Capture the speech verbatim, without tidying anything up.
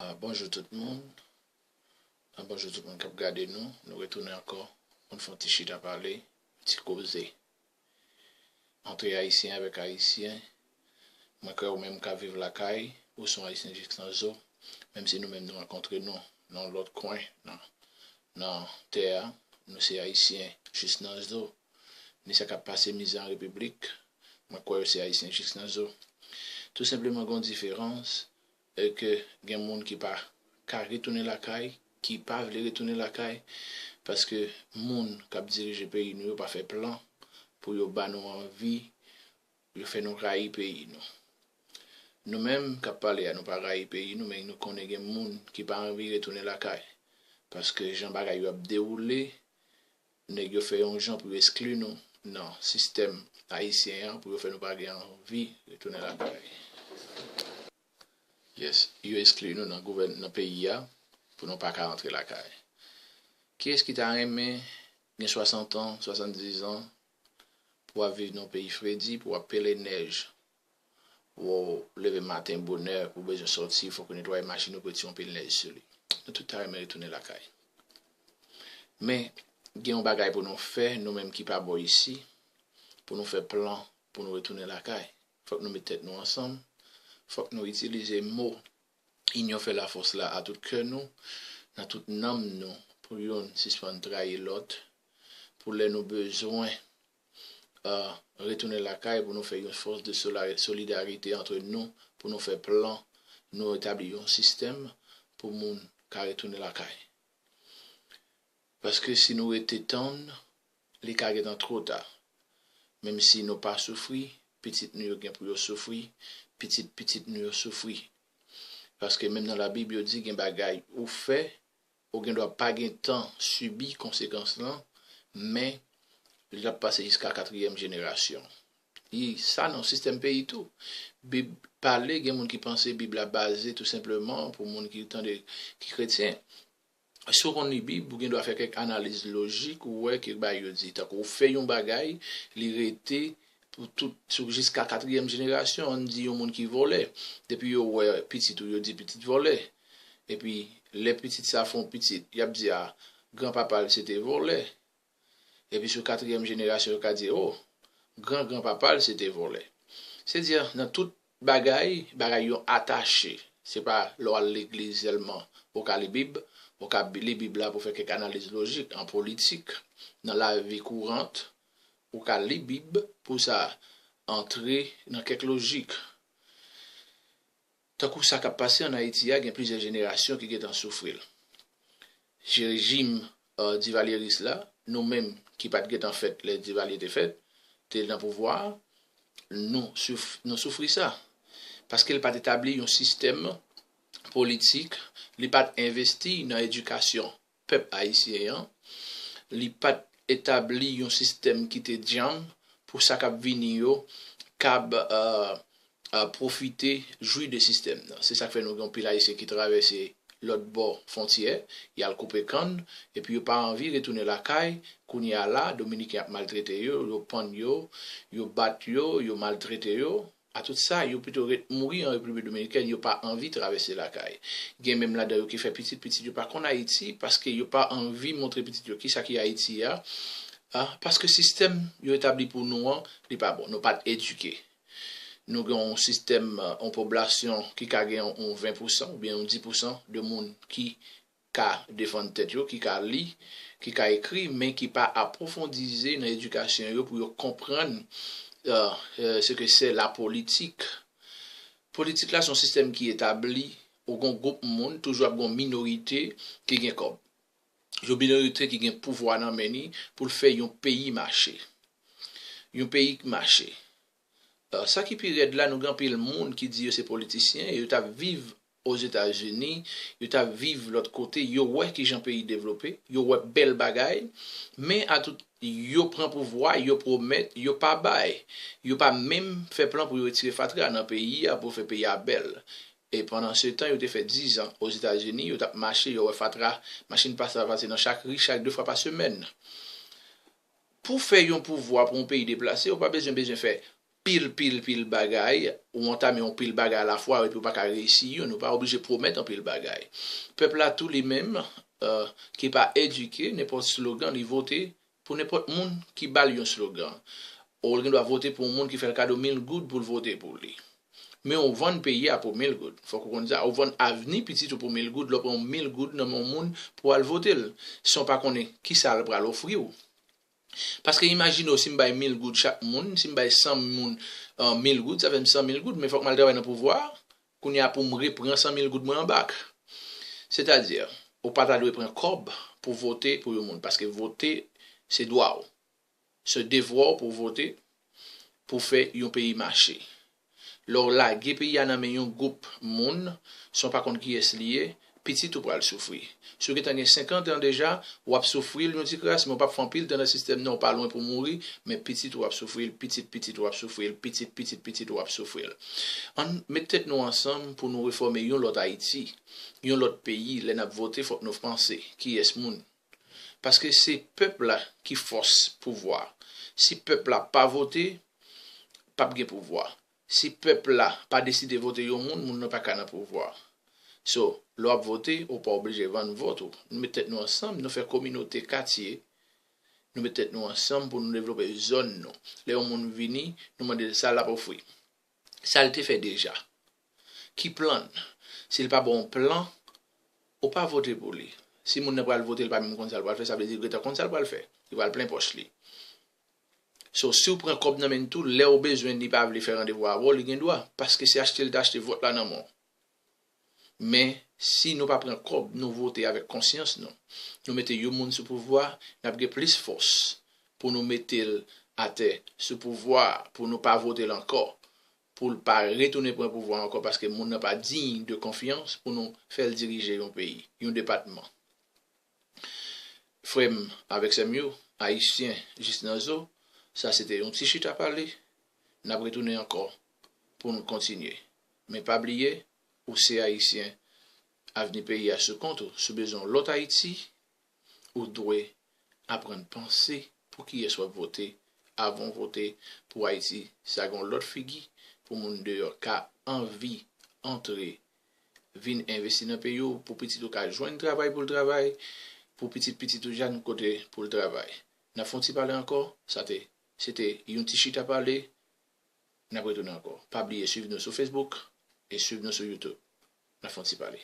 Ah, bonjou tout moun. Ah, bonjou tout moun k ap gade nou. Nou retounen ankò pou n fè yon ti chita pale, ti koze. Antre Ayisyen avèk Ayisyen. Mwen kwè ou menm k ap viv lakay, ou se yon Ayisyen jis nan zo. Menm si nou menm nou rankontre nou nan yon lòt kwen nan, nan tè a, nou se Ayisyen jis nan zo. Ni sa k ap pase mizè an repiblik, mwen kwè yo se Ayisyen jis nan zo. Tou senpleman gen yon diferans, e ke gen moun ki pa ka retounen lakay, ki pa vle retounen lakay, paske moun k ap dirije peyi nou yo pa fè plan pou yo ba nou anvi, yo fè nou rayi peyi nou. Nou menm k ap pale a, nou pa rayi peyi nou, men nou konnen gen moun ki pa anvi retounen lakay, paske jan bagay yo ap dewoule, nèg yo fè yon jan pou yo eskli nou nan sistèm ayisyen an, pou yo fè nou pa gen anvi retounen lakay. Yes, yo eskli nou nan gouvèn, nan peyi a, pou nou pa ka antre lakay. Kiyès ki ta renmen gen swasant an, swasanndiz an, pou w ap viv nan yon peyi fredi, pou w ap pele nèj, ou leve maten bonè, pou w bezwen sòti, fòk ou netwaye machin ou, pou retire yon pil nèj sou li. Nou tout ta renmen retounen lakay. Men, gen yon bagay pou nou fè, nou menm ki pa bò isi, pou nou fè plan, pou nou retounen lakay. Fòk nou met tèt nou ansanm, fòk nou itilize mo Inyon fè lafòs la a tout kè nou, nan tout nanm nou, pou youn sispann trayi lòt, pou lè nou bezwen, ah, retounen lakay, pou nou fè yon fòs de sola-, solidarite antre nou, pou nou fè plan, nou etabli yon sistèm pou moun ka retounen lakay. Paske si nou rete tann, li ka gentan twò ta. Menm si nou pa soufri, pitit nou yo gen pou yo soufri, pitit pitit nou yo soufri. Paske menm nan Labib, yo di gen bagay ou fè, ou gen dwa pa gen tan sibi konsekans lan, men li ap pase jiska katriyèm jenerasyon. E sa nan sistèm peyi tou. Bib pale, gen moun ki panse Bib la baze tou senpleman pou moun ki tande, ki kretyen. Si w konn li Bib, ou gen dwa fè kèk analiz lojik, ou wè kèk bagay yo di. Tankou ou fè yon bagay, li rete pou tout, sou, jiska katriyèm jenerasyon, ann di yon moun ki vòlè. Depi yo wè pitit ou, yo di pitit vòlè. Epi, lè pitit sa fè yon pitit, y ap di, a, granpapa l se te vòlè. Epi sou katriyèm jenerasyon, yo ka di, o, gran granpapa l se te vòlè. Se di, nan tout bagay, bagay yo atache. Se pa lè w al legliz sèlman ou ka li Bib, ou ka bi-, li Bib la pou fè kèk analiz lojik an politik, nan lavi kourant, ou ka li Bib pou sa antre nan kèk lojik. Tankou sa k ap pase ann Ayiti a, gen plizyè jenerasyon ki gentan soufri l. Rejim, eh, divalyeris la, nou menm ki pa t gentan fèt lè Divalye te fèt, te nan pouvwa a, nou souf-, nou soufri sa. Paske l pa t etabli yon sistèm politik, li pa t envesti nan edikasyon pèp ayisyen an, li pa t etabli yon sistèm ki te djanm pou sa k ap vini yo kab, eh, eh, pwofite, jwi de sistèm nan. Se sa k fè nou gen anpil Ayisyen ki travèse lòt bò fwontyè, y al koupe kann, epi yo pa anvi retounen lakay. Kounye a la, Dominiken ap maltrete yo, yo pann yo, yo bat yo, yo maltrete yo. A tout sa, yo pito ret mouri an Repiblik Dominikèn, yo pa anvi travèse lakay. Gen menm ladan yo ki fè pitit, pitit yo pa konn Ayiti, paske yo pa anvi montre pitit yo kisa ki Ayiti a, a, paske sistèm yo etabli pou nou an, li pa bon. Nou pa t edike. Nou gen yon sistèm, eh, yon popilasyon ki ka gen yon ven pousan oubyen yon dis pousan de moun ki ka defann tèt yo, ki ka li, ki ka ekri, men ki pa apwofondize nan edikasyon yo pou yo konprann, eh, eh, ce que c'est la politique. Politik la se yon sistèm ki etabli, ou gen yon gwoup moun, toujou ap gen yon minorite ki gen kòb. Yon minorite ki gen pouvwa nan men li pou l fè yon peyi mache. Yon peyi k mache. Eh, sa ki pi rèd la, nou gen anpil moun ki di yo se politisyen, e yo t ap viv Ozetazini, yo t ap viv lòt kote, yo wè kijan peyi devlope, yo wè bèl bagay, men a tout, yo pran pouvwa, yo pwomèt, yo pa bay. Yo pa menm fè plan pou yo retire fatra nan peyi a, pou fè peyi a bèl. E pandan se tan, yo te fè diz an Ozetazini, yo t ap mache, yo wè fatra, machin pase, pase nan chak ri, chak de fwa pa semèn. Pou fè yon pouvwa, pou yon peyi deplase, ou pa bezwen, bezwen fè pil, pil, pil bagay, ou antame yon pil bagay alafwa, epi ou pa ka reyisi youn, ou pa oblije pwomèt yon pil bagay. Pèp la tou li menm, euh, ki pa edike, nenpòt slogan, li vote pou nenpòt moun ki ba l yon slogan. Ou gen dwa vote pou yon moun ki fè l kado mil goud pou l vote pou li. Men ou vann peyi a pou mil goud. Fòk ou konn sa, ou vann avni pitit ou pou mil goud, lè w pran mil goud nan men yon moun pou al vote l, san w pa konnen ki sa l pral ofri w. Paske imajine w, si m bay mil goud chak moun, si m bay san moun, euh, mil goud, sa fè m san mil goud, men fòk m al travay nan pouvwa a, kounye a pou m repran san mil goud mwen an bak. Sètadi, ou pa ta dwe pran kòb pou vote pou yon moun, paske vote se dwa w. Se devwa w pou vote, pou fè yon peyi mache. Lè w lage peyi a nan men yon gwoup moun, san w pa konn kiyès li ye, pitit ou pral soufri. Si w gentan gen senkant an deja, w ap soufri l yon ti kras, men w p ap fè anpil tan nan sistèm nan, w pa lwen pou mouri, men pitit ou ap soufri l, pitit pitit ou ap soufri l, pitit pitit pitit ou ap soufri l. Ann met tèt nou ansanm pou nou refòme yon lòt Ayiti, yon lòt peyi. Lè n ap vote, fòk nou panse kiyès moun. Paske se pèp la ki fòs pouvwa. Si pèp la pa vote, p ap gen pouvwa. Si pèp la pa deside vote yon moun, moun nan pa ka nan pouvwa. So, lè w ap vote, ou pa oblije vann vòt ou. Nou met tèt nou ansanm, nou fè kominote, katye, nou met tèt nou ansanm pou nou devlope zòn nou. Lè yon moun vini, nou mande l sa l ap ofri. Sa l te fè deja. Ki plan l? Si l pa ba w plan, ou pa vote pou li. Si moun nan pral vote, l pa menm konn sa l pral fè, sa vle di l gentan konn sa l pral fè. Li pral plen pòch li. So, si w pran kòb nan men l tou, lè w bezwen l, li pa vle fè randevou avè w, li gen dwa, paske se achte l te achte vòt la nan men w. Men, si nou pa pran kòb, nou vote avèk konsyans nou, nou mete yon moun sou pouvwa, n ap gen plis fòs pou nou mete l atè sou pouvwa a, pou nou pa vote l ankò, pou l pa retounen pran pouvwa ankò, paske moun nan pa diy de konfyans pou nou fè l dirije yon peyi, yon depatman. Frè m avèk sè m yo, Ayisyen jis nan zo, sa se te yon ti chita pale, n ap retounen ankò pou n kontinye. Men pa bliye, ou se Ayisyen, avni peyi a sou kont ou, si w bezwen yon lòt Ayiti, ou dwe aprann panse pou kiyès w ap vote avan w vote pou Ayiti. Sa gen yon lòt figi pou moun deyò ka anvi antre, vin envesti nan peyi w, pou pitit ou ka jwenn travay pou l travay, pou pitit pitit ou jwenn kote pou l travay. N ap fè yon ti pale ankò, sa te, se te yon ti chita pale, n ap retounen ankò. Pa bliye swiv nou sou Facebook e swiv nou sou YouTube. N ap fè yon ti pale.